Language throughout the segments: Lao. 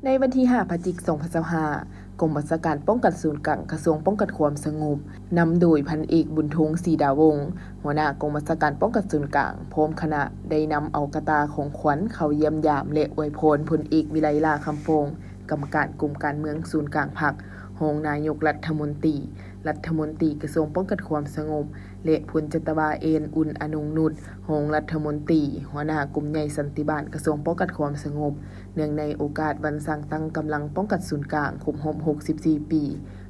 ໃນວັນທີຫ້າ ພະຈິກ ສອງພັນຊາວຫ້າ ກອງບັນຊາການປ້ອງກັນສູນກາງ ກະຊວງປ້ອງກັນຄວາມສະຫງົບ ນຳໂດຍ ພັນເອກ ບຸນທົງ ສີດາວົງ ຫົວໜ້າກອງບັນຊາການປ້ອງກັນສູນກາງ ພ້ອມຄະນະ ໄດ້ນຳເອົາກະຕ່າຂອງຂວັນເຂົ້າຢ້ຽມຢາມ ແລະ ອວຍພອນ ພົນເອກ ວິໄລ ຫຼ້າຄຳຟອງ ກຳມະການກົມການເມືອງສູນກາງພັກ, ຮອງນາຍົກລັດຖະມົນຕີ, ລັດຖະມົນຕີກະຊວງປ້ອງກັນຄວາມສະຫງົບ ແລະ ພົນຈັດຕະວາເອນ ອຸ່ນ ອະນົງນຸດ ຮອງລັດຖະມົນຕີ, ຫົວໜ້າກົມໃຫຍ່ສັນຕິບານ ກະຊວງປ້ອງກັນຄວາມສະຫງົບ ເນື່ອງໃນໂອກາດວັນສ້າງຕັ້ງກຳລັງປ້ອງກັນສູນກາງຄົບຮອບຫົກສິບສີ່ປີ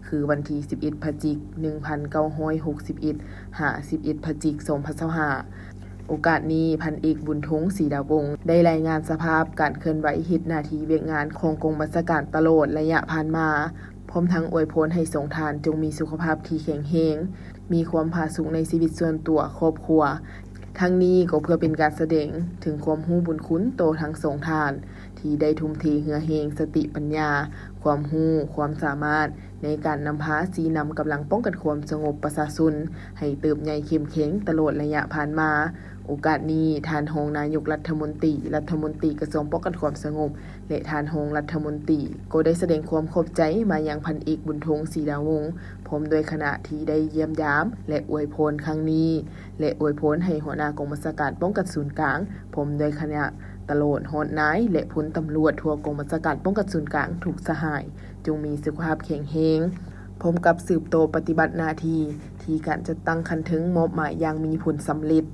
ຄືວັນທີສິບເອັດ ພະຈິກ ໜຶ່ງພັນເກົ້າຮ້ອຍຫົກສິບເອັດ ຫາ ສິບເອັດ ພະຈິກ ສອງພັນຊາວຫ້າ ໂອກາດນີ້ ພັນເອກ ບຸນທົງ ສີດາວົງ ໄດ້ລາຍງານສະພາບການເຄື່ອນໄຫວເຮັດໜ້າທີ່ວຽກງານຂອງກອງບັນຊາການຕະຫຼອດໄລຍະຜ່ານມາ, ພ້ອມທັງອວຍພອນໃຫ້ສອງທ່ານຈົ່ງມີສຸຂະພາບທີ່ແຂງແຮງ, ມີຄວາມຜາສຸກໃນຊີວິດສ່ວນຕົວ, ຄອບຄົວ. ທັງນີ້ກໍເພື່ອເປັນການສະແດງເຖິງຄວາມຮູ້ບຸນຄຸນຕໍ່ທັງສອງທ່ານ ທີ່ໄດ້ທຸ່ມເທເຫື່ອແຮງ, ສະຕິປັນຍາ, ຄວາມຮູ້, ຄວາມສາມາດ ໃນການນຳພາຊີ້ນຳກຳລັງປ້ອງກັນຄວາມສະຫງົບປະຊາຊົນ ໃຫ້ເຕີບໃຫຍ່ເຂັ້ມແຂງຕະຫຼອດໄລຍະຜ່ານມາ. ໂອກາດນີ້ ທ່ານຮອງນາຍົກລັດຖະມົນຕີ, ລັດຖະມົນຕີກະຊວງປ້ອງກັນຄວາມສະຫງົບ ແລະ ທ່ານຮອງລັດຖະມົນຕີ ກໍໄດ້ສະແດງຄວາມຂອບໃຈມາຍັງພັນເອກ ບຸນທົງ ສີດາວົງ ພ້ອມດ້ວຍຄະນະທີ່ໄດ້ຢ້ຽມຢາມ ແລະ ອວຍພອນຄັ້ງນີ້ ແລະ ອວຍພອນໃຫ້ຫົວໜ້າກອງບັນຊາການປ້ອງກັນສູນກາງ ພ້ອມດ້ວຍຄະນະ ຕະຫຼອດຮອດນາຍ ແລະ ພົນຕຳຫຼວດທົ່ວກອງບັນຊາການປ້ອງກັນສູນກາງທຸກສະຫາຍ ຈົ່ງມີສຸຂະພາບແຂງແຮງ ພ້ອມກັບສືບຕໍ່ປະຕິບັດໜ້າທີ່ ທີ່ການຈັດຕັ້ງຂັ້ນເທິງມອບໝາຍຢ່າງມີຜົນສຳເລັດ.